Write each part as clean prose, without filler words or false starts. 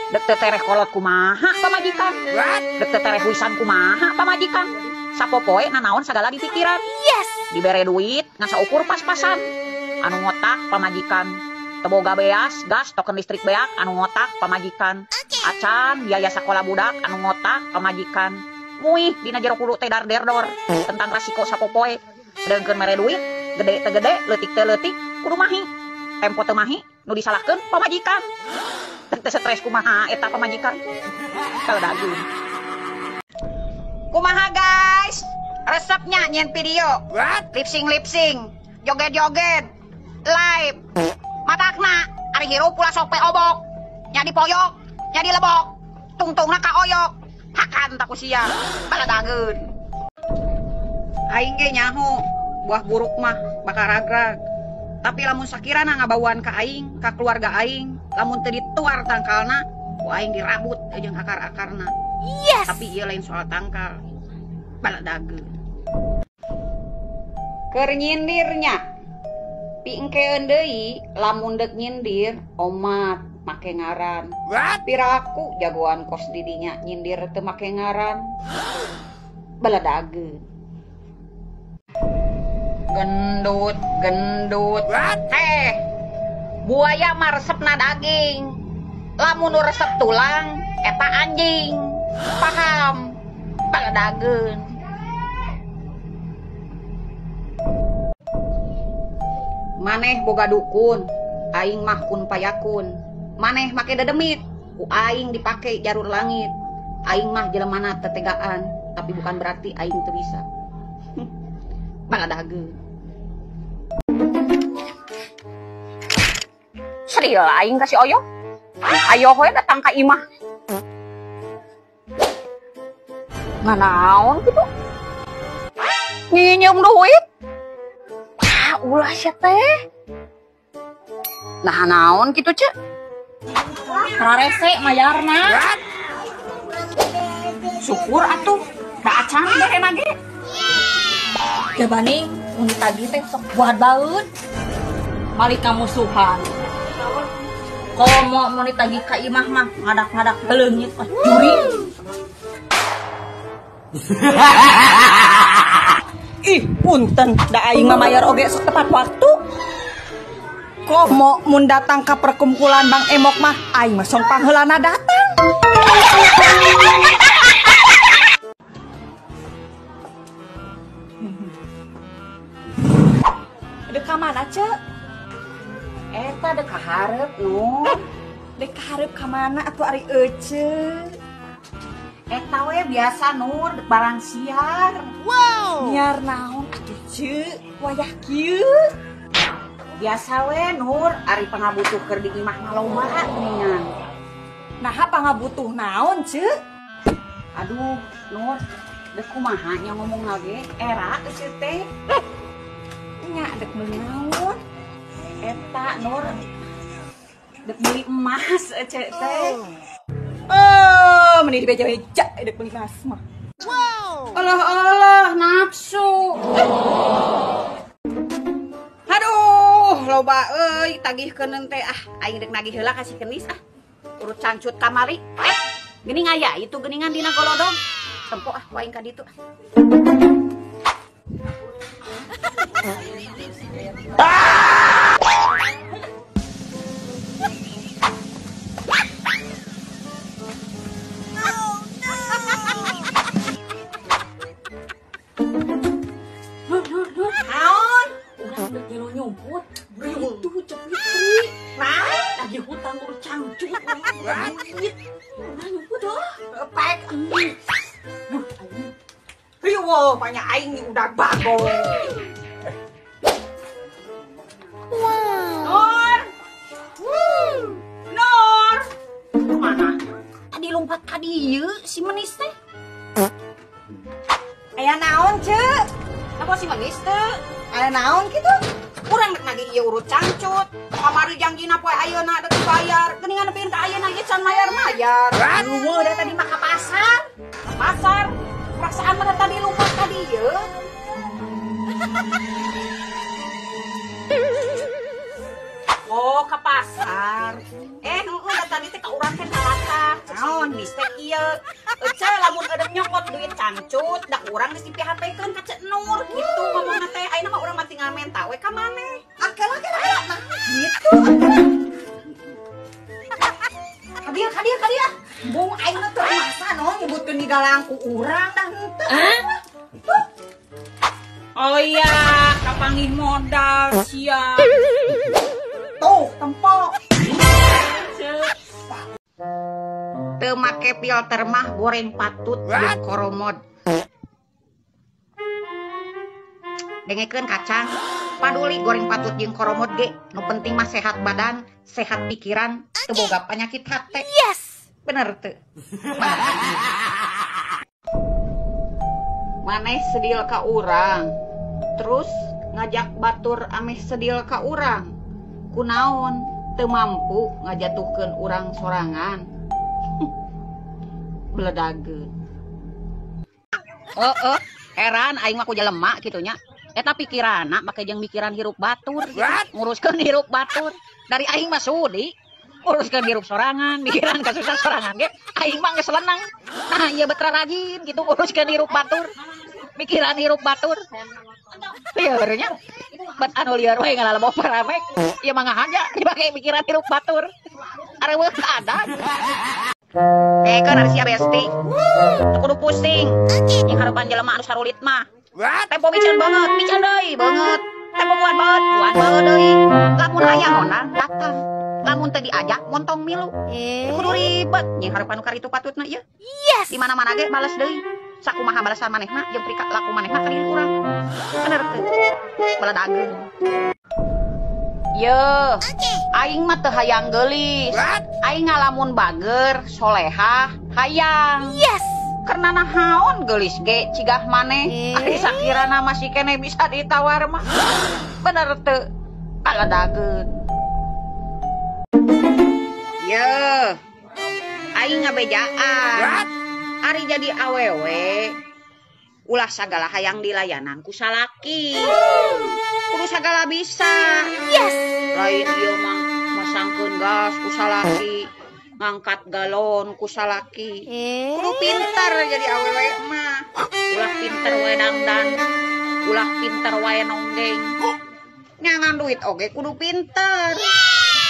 Dek teu tereh kolot kumaha pamajikan. Dek teu tereh huisan kumaha pamajikan. Sapopoe nanaon sagala dipikiran. Yes. Dibere duit ngan saukur pas-pasan. Anu ngotak pamajikan. Teu boga beas, gas, token listrik beak anu ngotak pamajikan. Acan biaya sakola budak anu ngotak pamajikan. Muih dina jero hulu teh dar-der-dor tentang rasiko sapopoe. Sedengkeun mere duit, gede teu gede, leutik teu leutik, kudu mahi. Tempo teu mahi, nu disalahkeun pamajikan. Teu stres kumaha eta pamajikan. Kaladageun. Kumaha guys? Resepnya nyen video. Lip sync lip sync, joget-joget, live. Matakna ari hirup ulah sok obok. Nya dipoyok, nya dilebok. Tungtungna kaoyok. Hakan tak usia. Baladageun. Aing ge nyaho buah buruk mah bakal ragrag. Tapi lamun sakirana ngabauan ka aing, ka keluarga aing, lamun teu dituar tangkalna, ku aing dirabut jeung akar-akarna. Yes. Tapi ieu lain soal tangkal. Baladageun. Keur nyindirnya. Piengkeun deui lamun deuk nyindir omat make ngaran. Piraku jagoan kos didinya nyindir teu make ngaran. Baladageun. Gendut, gendut. Heh. Buaya mah resepna daging. Lamun nu resep tulang eta anjing. Paham? Baladageun. Maneh boga dukun, aing mah kun payakun. Maneh make dedemit, ku aing dipake jarur langit. Aing mah jelemana tetegaan, tapi bukan berarti aing teu bisa. Baladageun. Serius aing kasih oyo. Ayo hoy datang ka imah. Nganaon kitu? Nyinyum duit. Ah, ulah sia teh. Nah naon kitu cek? Rarese mayarna. Syukur atuh, da acan berena ge. Jabaning mun ditagih teh sok buat baeud. Malik kamusuhan. Komo mun ditagih ka imah mah ngadak-ngadak beleungit mah juri. Ih, punten, da aing mah mayar oge sok tepat waktu. Komo mun datang ka perkumpulan Bang Emok mah aing mah song pangheulana datang. Dek ka mana, Cek? Eta dek ka hareup, nu. Dek ka hareup ka mana atuh ari ece? Eta we biasa Nur, dek barang siar. Wow. Nyiar naon atuh, Cek? Wayah kieu. Biasa we Nur, ari pangabutuh keur di imah mah loba geuningan. Naha pangabutuh naon, Cek? Aduh, Nur, dek kumaha nya ngomong lagi? Era ece teh. Nya dek meuli naon? Eta Nur, dek beli emas ece teh. Oh, meni dibeja-beja dek beli emas mah. Wow. Alah alah nafsu. Aduh, loba euy tagihkeun teh ah, aing dek nagih heula ka si Kenis ah. Urut cangcut kamari. Geuning aya itu geuningan dina golodong. Tempo ah ku aing ka ditu. Nur, naon? Urang dek nyelo nyumput. Itu Cek Fitri. Nah, lagi hutang urut cangcut. Duit. Urang nyumput oh. Pek. Duh, aing. Riwo, banyak aing udah bagong. Wow. Nur. Nur. Kemana? Tadi lompat ka dieu si Menis teh. Aya naon, Cek? Apa si Menis teh? Aya naon kitu? Urang dek nagih ieu urut cangcut. Kamari janjina poe ayeuna dek dibayar. Geuningan nepikeun ka ayeuna ieu can mayar-mayar. Eueuh da tadi mah ka pasar. Ka pasar. Perasaan mah tadi lompat ka dieu. Oh, ke pasar. Heeh, tadi teh ka urang teh nalatan. Gelis teh kieu. Ece lamun eudeung nyokot duit cangcut da urang geus dipihapekeun ka Ceu Nur kitu ngomongna teh. Ayeuna mah urang mah tinggal menta we ka maneh. Akal-akal nah gitu. Kadia kadia kadia. Bung aing mah teu masa no nyebutkeun digalang ku urang dah henteu. Oh iya, kapanggih modal sia. Tuh, tempo. Teu make filter mah goreng patut jeung koromod. Dengekeun kacang, paduli goreng patut jeung koromod ge, nu penting mah sehat badan, sehat pikiran, teu boga penyakit hate. Yes. Bener teu? Maneh sedil ka urang, terus ngajak batur ameh sedil ka urang. Kunaon teu mampu ngajatuhkeun urang sorangan. Beledageun. Heeh, heran aing mah ku jelema kitu nya. Eta pikiranna make jeung mikiran hirup batur gitu. Nguruskeun hirup batur. Dari aing mah sudi nguruskeun hirup sorangan, mikiran kasusah sorangan ge aing mah geus lenang. Nah, ieu betra rajin gitu nguruskeun hirup batur. Mikiran hirup batur. Lieur nya. Bet anu lieur we ngalalebok paramek. Ieu mah ngahaja dipake mikiran hirup batur. Areueuh ada. Kan ari sia besti. Teu kudu pusing. Jeung harepan jelema anu sarulit mah. Tempo miceun banget, miceun deui beungeut. Tempo buat banget deui. Lamun hayang ngondang datang. Lamun teu diajak montong milu. Kudu ribet jeung harepan nu karitu patutna ieu. Yes. Di mana-mana ge bales deui. Sakumaha balasan manehna jeung prika laku manehna ka diri urang. Bener teu? Beledageun. Yeuh, aing mah teu hayang geulis. Aing ngalamun bager, solehah, hayang. Yes. Karena nahaon geulis ge cigah maneh. Ari sakirana masih keneh bisa ditawar mah. Bener teu? Beledageun. Yeuh, aing ngabejaan. Ari jadi awewe ulah sagala hayang dilayanan ku salaki. Kudu sagala bisa. Yes. Lain ieu mah masangkeun gas ku salaki, ngangkat galon ku salaki. Kudu pintar jadi awewe mah. Ulah pinter wae dangdan, ulah pinter wae nonggeng. Nyangan duit oge kudu pinter.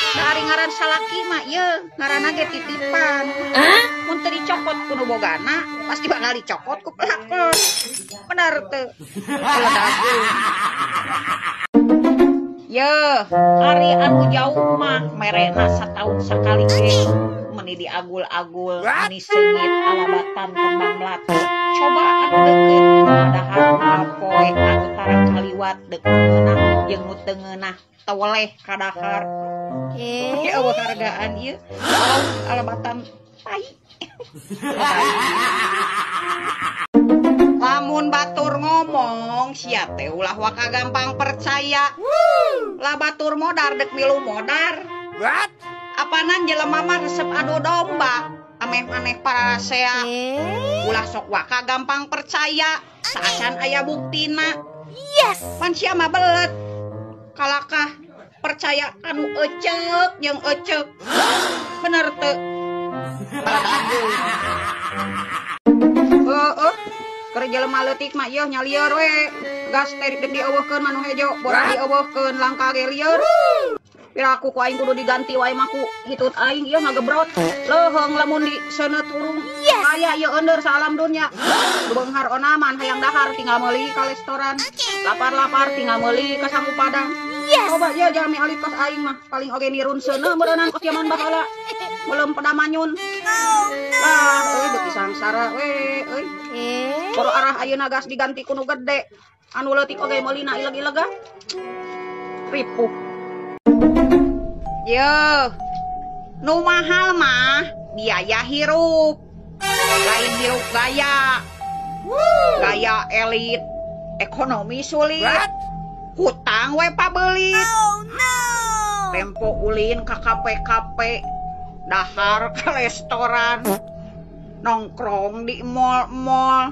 Da ari ngaran salaki mah ieu ngaranna ge titipan. Mun teu dicokot ku nu bogana, pasti bakal dicokot ku pelakon. Bener teu? Beledageun. Yeuh, ari anu jauh mah merena sataun sakali ge meuni diagul-agul, meuni seungit alabatan kembang melati. Coba anu deukeut padahal poe anu tara kaliwat deuk ngeunah jeung nu teu ngeunah teweleh kadahar. Ieu eueuh hargaan ieu alabatan tai. Lamun batur ngomong sia teh ulah waka gampang percaya. Lah batur modar dek milu modar. What? Apanan jelema mah resep adu domba. Ameh maneh parasea. Ulah sok waka gampang percaya. Saacan aya buktina. Yes. Pan sia mah belet. Kalakah percaya anu ecek jeung ecek. Bener teu? Heeh. Keur jelema leutik mah ieu nya lieur we. Gas teh deuk dieuweuhkeun mah nu hejo, bola dieuweuhkeun langka ge lieur. Piraku ku aing kudu diganti wae mah ku hitut aing ieu ngagebrot. Leuheung lamun di seuneut urung. Yes. Aya ieu eundeur saalam dunya. Beunghar onaman hayang dahar tinggal meuli ka restoran. Lapar-lapar tinggal meuli ka sangu padang. Yes. Coba ieu jalmi alit kos aing mah paling oge nirun seuneu meureunan kos jaman baheula. Belum pedamanyun. Lah, euy beuki sangsara we euy. Boro arah ayeuna gas diganti ku nu gede. Anu leutik oge meulina ileg-ileg ah. Ripuh. Yeuh, nu mahal mah biaya hirup. Lain hirup gaya. Gaya elit, ekonomi sulit. Hutang we pabelit. Oh no. Tempo ulin ka kafe-kafe, dahar ke restoran, nongkrong di mall-mall.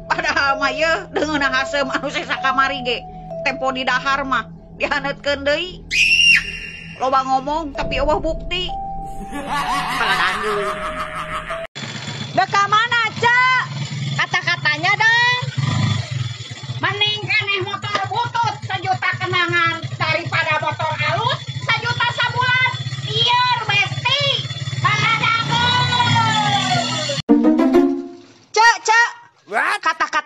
Padahal mah yeuh deungeunna haseum anu sesa kamari ge. Tempo di dahar mah dihaneutkeun deui. Loba ngomong tapi eueuh bukti. Paladanggeun.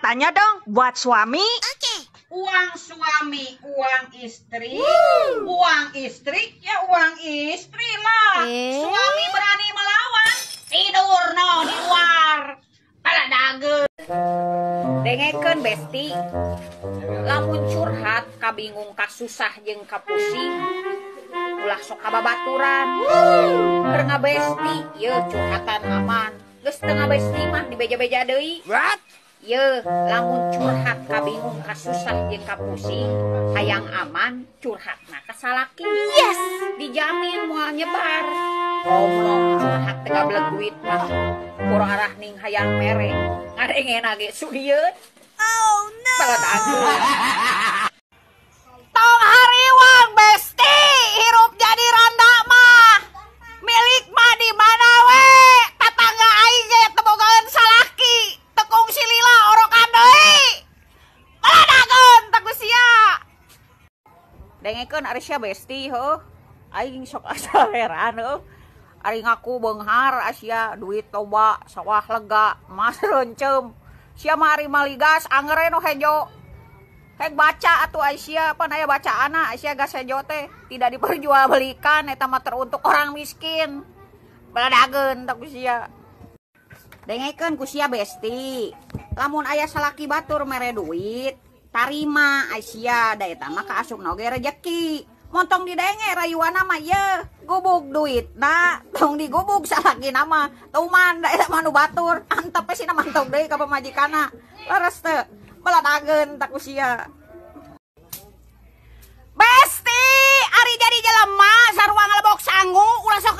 Tanya dong buat suami. Okay. Uang suami, uang istri. Uang istri, ya uang istri lah. Suami berani melawan, tidur no di luar. Baladageun. Dengekeun besti. Lamun curhat kabingung kasusah jeung kapusing. Ulah sok kababaturan. Keur ngabesti, yeuh curhatan aman. Geus teu ngabesti mah dibeja-beja deui. What? Yeuh, lamun curhat kabingung kasusah jeung kapusing, hayang aman curhatna ka salaki. Yes, dijamin moal nyebar. Goblok curhat teh gableg duit mah. Kurang arah ning hayang mere, ngarengena ge sugieun. Oh no. Baladageun. Tong hariwang besti, hirup jadi randa mah. Milik mah di mana we? Tatangga aing ge teu bogaeun salaki. Tekung silila orokan deui. Baladageun teh ku sia. Dengekeun ari sia besti heuh. Aing sok asa heran heuh. Ari ngaku beunghar asia duit loba, sawah lega, emas reuncem. Sia mah ari maligas angere nu hejo. Hek baca atuh Aisyah, pan aya bacaanna Aisyah gas hejo teh tidak diperjualbelikan eta mah teruntuk orang miskin. Baladageun teh ku sia. Dengekeun ku sia besti. Lamun aya salaki batur mere duit, tarima Aisyah da eta mah kaasupna oge rejeki. Montong didenge rayuana mah yeuh, gubug duitna, tong digubug salakina mah. Tuman da eta mah nu batur, antep we sina mantog deui ka pamajikanna. Leres teu? Baladageun teh ku sia. Besti, ari jadi jelema sarua ngalebok sangu ulah sok